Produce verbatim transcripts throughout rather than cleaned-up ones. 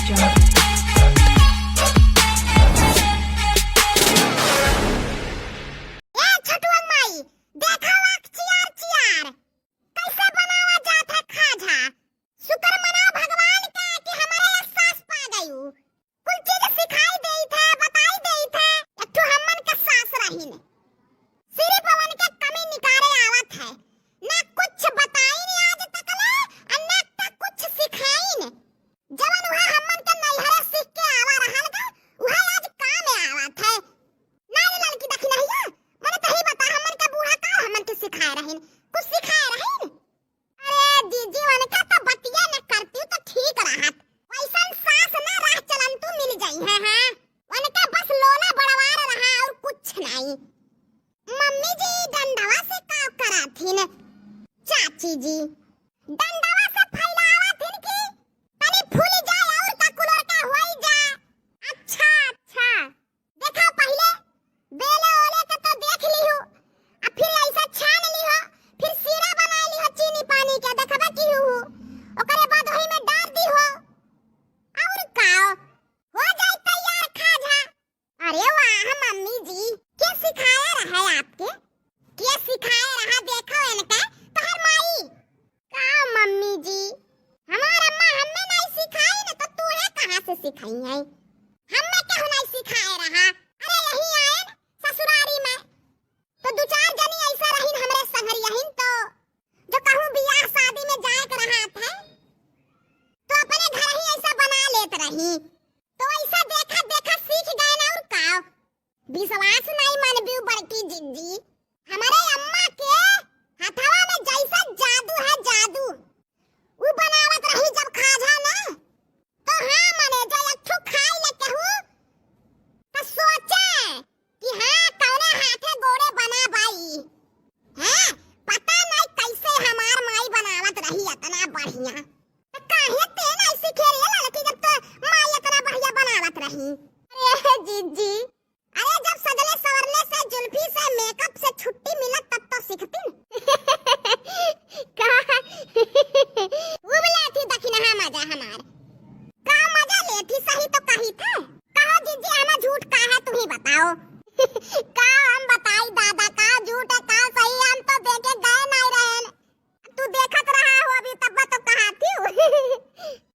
ए छोटुआ माई, देखा आँख चियार चियार, कैसे बनावा जात है खाजा। शुक्र मनाओ भगवान के कि हमरे एक सास पा गयू। कुल चीज सिखाई देइत है, बताई देइत है, एक ठो हमन के सास रहीन। सिर्फ उनके कमी निकारे आवत है, ना कुछ बताइन आज तक ले, और ना त कुछ सिखाइन। जवन उहे हमन के नैहरे सीख के आवा रहल गा, उहे आज काम में आवत है। ना रे लड़की दखिनहिया, मने तही बता, हमन के बूढ़ा का हमन के सिखाए रहीन, कुछ सिखाए रहीन? अरे जीजी, उनका तो बतिया न करती तो ठीक रहत, वैसन सास ना राह चलंतू मिल जाई है, हाँ। उनका बस लोला बड़वार रहा और कुछ नहीं। मम्मी जी, डंडवा से का कराथिन? चाची जी, डंडवा से फैलावथिन कि तनी फूल जाए और का कुलर का होई जा। अच्छा, अच्छा। देखा पहिले बेले ओले के तो देख लिहू, आ फिर ऐसा छान लिहो, फिर सीरा बनाई लिहो चीनी पानी के, देखबा की हू, ओकरे बाद वही में डार दिहो। और का हो जाई तैयार खाजा। अरे वाह मम्मी जी, के सिखाया रहा है आपके? के सिखाया रहा? देखो इनका, तोहर माई। का मम्मी जी, हमार अम्मा हमें नहीं सिखाई न तो तू है कहाँ से सिखाई है? हमें केहू नहीं सिखाए रहा। अरे यही आए न ससुरारी में तो दो चार जनी ऐसा रहीन हमरे संगरियहिन तो, जो कहूँ बियाह शादी में जाए के रहा थे तो अपने घर ही ऐसा बना लेत रही। तो ऐसा देखा देखा सीख गए ना और का। विश्वास नहीं मनबू बड़की जिज्जी, हमारे अम्मा के हथवा में जैसा जादू है, जादू। उ बनावत रही जब खाजा ना, तो हाँ मने जो एक ठो खाई ले केहू, तो सोचे कि हाँ कौने हाथे गोड़े बना बाई। हाँ, पता नहीं कैसे हमार माई बनावत रही इतना बढ़िया। तो काहे ते नहीं सीखे रे लड़की, जब तो माई इतना बढ़िया बनावत रही? अरे जिज्जी, अरे जब सजले सवरले से, जुल्फी से, मेकअप से छुट्टी मिलत तब तो सीखती। का? वो बोले थी दखिनहा मजा हमार। का मजा लेथी, सही तो कही थे। कहो जीजी, हमें झूठ का है, तुम ही बताओ। का हम बताई दादा, का झूठ है, का सही, हम तो देखे गए नहीं रहन। तू देखत रहा हो अभी, तब तो कहा थी।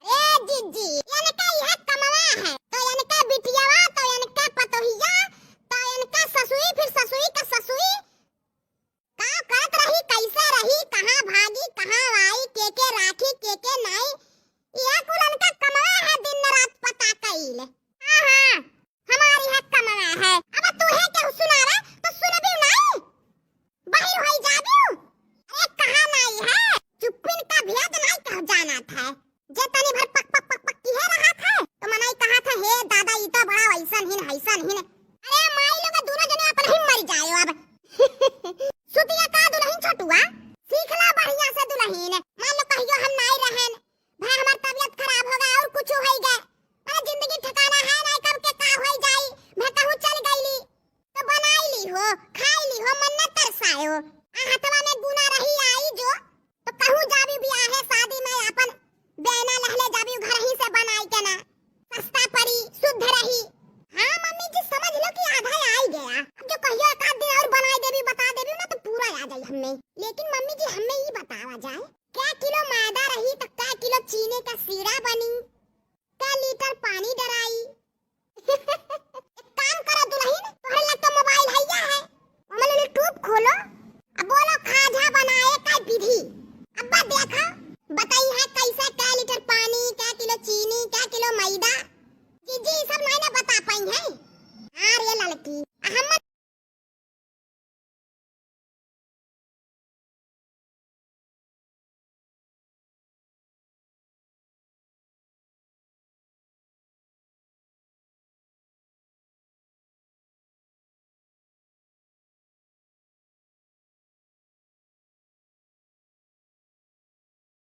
ए जीजी, इनका यह कमवा है, तो इनका बिटियावा, तो इनका पतोहिया, तो इनका ससुई, फिर ससुई का ससुई, का करत रही, कैसे रही, कहाँ भागी, कहाँ आई, के के राखी, के के नाई, यह कुल इनका कमवा है, दिन रात पता कइल। हाँ, हाँ, हमारी है कमवा है। अब तू है केहू सुनावे, तो सुनबी नहीं? बहिर होई जाबू। अरे कहाँ नाई है? चुप्पिन का भेद नाई कह जाना था। जे तनी भर पक पक पक पक किहे रहा था, तो मनई कहा था, "हे दादा, ई तो बड़ा वैसन हिन, हैसन हिन।" अरे माई लोग दोनों जने अपना ही मर जाए अब। सुतिया का दुल्हन छोटुआ, सीख ला बढ़िया से दुल्हन। मान लो कहियो हम नाई रहन, भाई हमार तबीयत खराब हो गया और कुछ हो गए, अरे जिंदगी ठिकाना है ना, कब के का हो जाई, भाई कहूँ चल गईली तो बनाई ली हो, खाई ली हो, मन्नत तरसाए हो। आ हथवा में गुना रही आई जो, तो कहूँ जाबी बियाहे शादी में अपन बेना लहले जाबी घर ही से बनाई के ना, सस्ता पड़ी, शुद्ध रही। हाँ मम्मी जी, समझ लो कि आधा आई गया। अब जो कहियो एक आध दिन और बनाई देबी, बता देबी ना तो पूरा आ जाई हमें। लेकिन मम्मी जी, हमें ई बतावा जाए, कै किलो मैदा रही तो कै किलो चीनी का सीरा बनी, कै लीटर पानी डराई? एक काम करो दुल्हन, तोहरे लग तो मोबाइल हैया है, ओमे YouTube खोलो, अब बोलो खाजा बनाए का विधि। अब्बा देखो, बताई है कैसे कै लीटर पानी, कै किलो चीनी, कै किलो मैदा। जीजी, ई सब नहीं ना बता पाई है। हाँ रे लड़की, आ हम